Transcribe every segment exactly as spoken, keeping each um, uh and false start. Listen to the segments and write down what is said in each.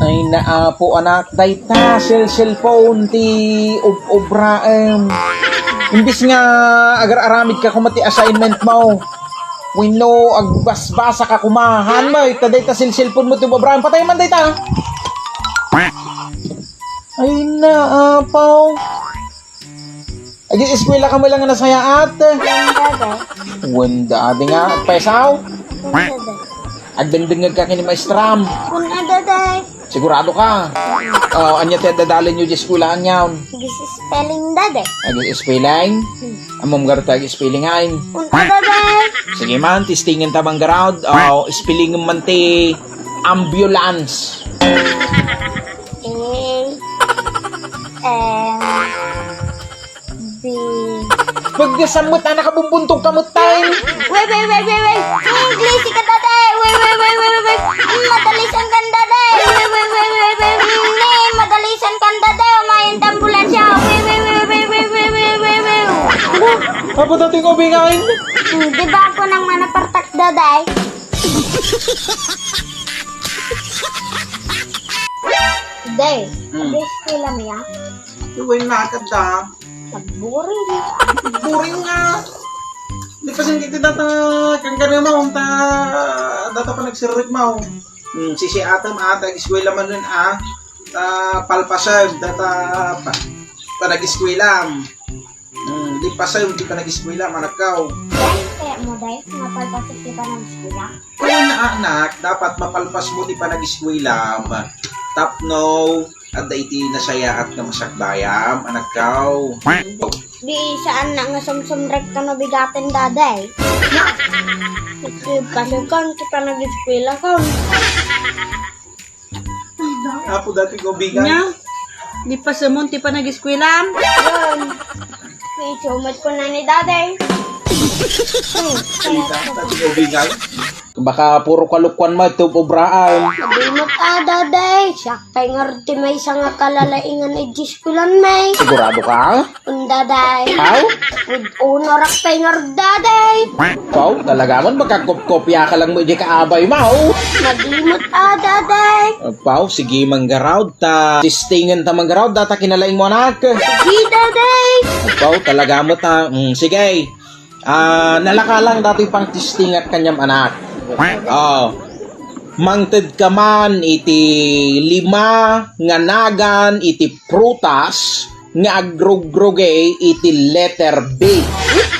Ay, naapo, anak, dayta cellphone ti ub-ubraem. Imbis nga agar-aramid ka koma ti assignment mo, wenno agbasbasa ka koma. Haan mo, ita dayta cellphone mo ti ub-ubraem. Patay man dayta. Ay, naapo. Agi eskwela ka mo lang nga nasayaat. Wen, Dada. Wen, Dada nga. Agpesaw? Wen, Dada. Agdengdengngeg ka ken ni maestram. Wen, Dada. Sigurado ka? Oh, ania ti adadalan yo di eskwela, anian? Agi spelling, Dada. Agi spelling? Hmm. Ammom garud ti agi spelling, ay? Wen, Dada. Sige man, testingan ta man garud. Oh, spelling man ti ambulance. A, M, B. Pagdesam met, anak, kabumbuntog ka met tayo. Wey, wey, wey, wey, wey. English ka, Dada. Wey, wey, wey, wey, wey. Madalisan kan, Dada. Wey, wey, wey, wey, wey. Ni, madalisan kan, Dada. Umayan ta ambulansya. Wey, wey, wey, wey, wey. Ano? Apo dating ubingain? Hmm, di ba ako nang manapartak, Dada? Day, Hmm. Agi eskwela mi, ah. Uy, nakadda. Nagboring. Boring nga. Di pa sing kita data kang kanimo, ta data pa nagsirrik mo. Hmm, sisiatam ata eskwela man nun, ah. Ta palpasan data pa, pa nag-eskwela. Hmm, di pa sing kita nag-eskwela, managkaw. Day, kaya mo, day, mapalpasan kita nag-eskwela? Oo nga, anak, dapat mapalpas mo ti panag-eskwela. Tapno, adda iti nasayaat nga masakbayam, anak ko. Di saan na nga sumsumrek ka no bigaten, Daday. Kasi pasokan ti panag-eskwela ka. Apo dati ko bigat. Nya, di pasemon ti panag-eskwelam? Yun. May sumat ko na ni Daday. Salita, dati ko bigat. Baka puro kalukuan mo ito, pobraan. Sabi mo ta, Daday. Siya pay nga ti maysa nga kalalaingan iti eskwelanan, may. Sigurado ka? Unda, Day. Aw? With honor ak pay ngarud, Day. Aw, talaga man, makakopkopya ka lang mo, di ka abay, ma, oh. Madimot, ah, Daday. Aw, sige, manggaraw ta. Testingan ta manggaraw, data kinalaing mo, anak. Sige, Daday. Aw, talaga mo ta. Mm, sige. Ah, nalaka lang datoy pang testing at kaniam anak. Oh. Mangted ka man iti lima nga nagan iti prutas nga agrugrugay iti letter B.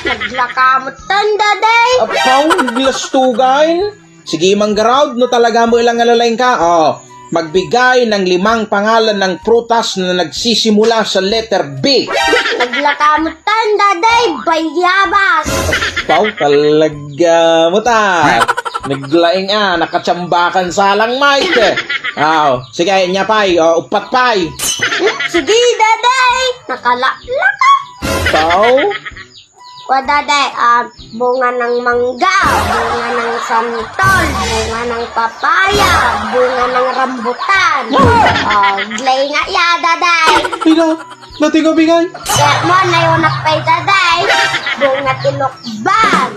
Naglaka met tan, Daday. Apaw, glastugan. Sige, manggaraw, no talaga mo ilang nga lalaing ka. Oh, magbigay ng limang pangalan ng prutas na nagsisimula sa letter B. Naglaka met tan, Daday, bayabas. Apaw, talaga mo ta. Naglaing, ah, nakatsambakan salang, Mike. Aw, sige, nya pay, oh, upat pay. Hmm, sige, Daday. Nakalaklaka. Apaw. O, Daday, ah, bunga ng mangga, bunga ng santol, bunga ng papaya, bunga ng rambutan. Oh, glay nga ya, Daday. Pila? Dati ko bigay. Kaya mo, nayunak pay, Daday. Bunga ti lukban.